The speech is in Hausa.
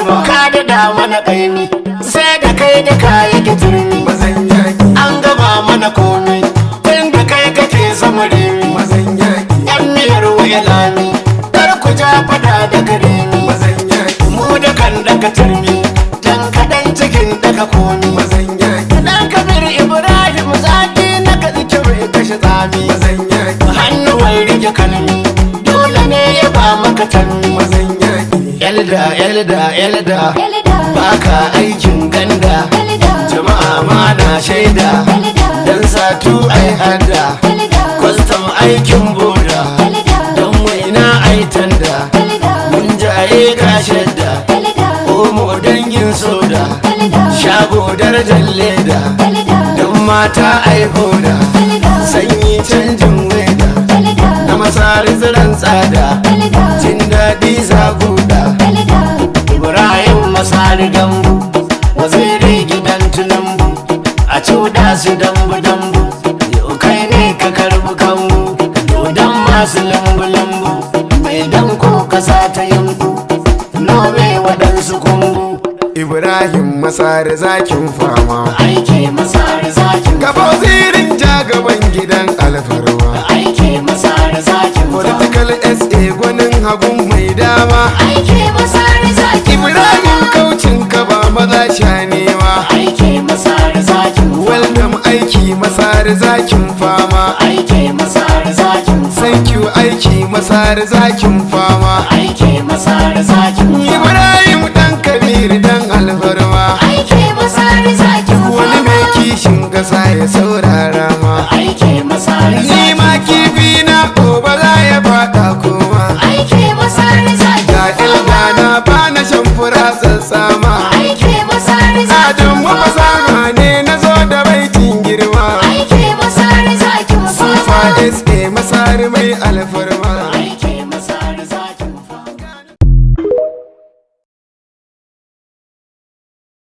garba. Ka daɗa mana kaimi, sai da kai da kayi turmi. Mazan yaki. An gama mana komi, tun da kai kake sama rimi. Mazan yaki. Yan miyar waya lami, kar ku ja fada da karimi. Mazan yaki. Mu da kan daga turmi, dan kaɗan cikin daga komi. Mazan yaki. Dan Kabir Ibrahim zaki na kaɗi mai kashe tsami. Mazan yaki. Hannuwan rike kalmi, dole ne ya ba maka tanmi. Mazan yaki. Elda, elda, elda. Elda. Baka aikin ganda. Elda. Jama'a ma na shaida. Elda. Dan satu ai hada. Elda. Kwastam aikin boda. Elda. Don waina ai tanda. Elda. Mun jaye ga shadda. Elda. Omo dangin soda. Elda. Shago darajar leda. Elda. Don mata ai hoda. Elda. Sanyi canjin weda. Elda. Na masari tsiran tsada. Elda. Jin daɗi zaguda. Elda. Ibrahim Masari Gambo, waziri gidan Tinubu, a cuɗa su dambu dambu, yau kai ne ka karbi kambu, dodon masu lambu lambu, mai danko kasa ta yanku, nome waɗansu kumbu. Ibrahim Masari zakin fama. Aiki Masari zakin Gaba wazirin jagaban gidan alfarma. Aiki Masari zakin Political SA gwanin hagun mai dama. Aiki Masari zakin Ibrahim kaucin ka ba maza shanewa. Aiki Masari zakin Welcome aiki Masari zakin fama. Aiki Masari zakin Thank you aiki Masari zakin fama. Aiki Masari zakin Ibrahim dan Kabir dan alfarma. Aiki Masari zakin Wani mai kishin kasa ya saurara ma. Aiki Masari Ni ma kifi na gobe za ya fada koma. Aiki Masari zakin Ga ilga na bana shan fura tsatsama. Aiki Masari zakin Adam fasaha ne na zo da baitin girma. Aiki Masari zakin Sufa SA Masari mai alfarma.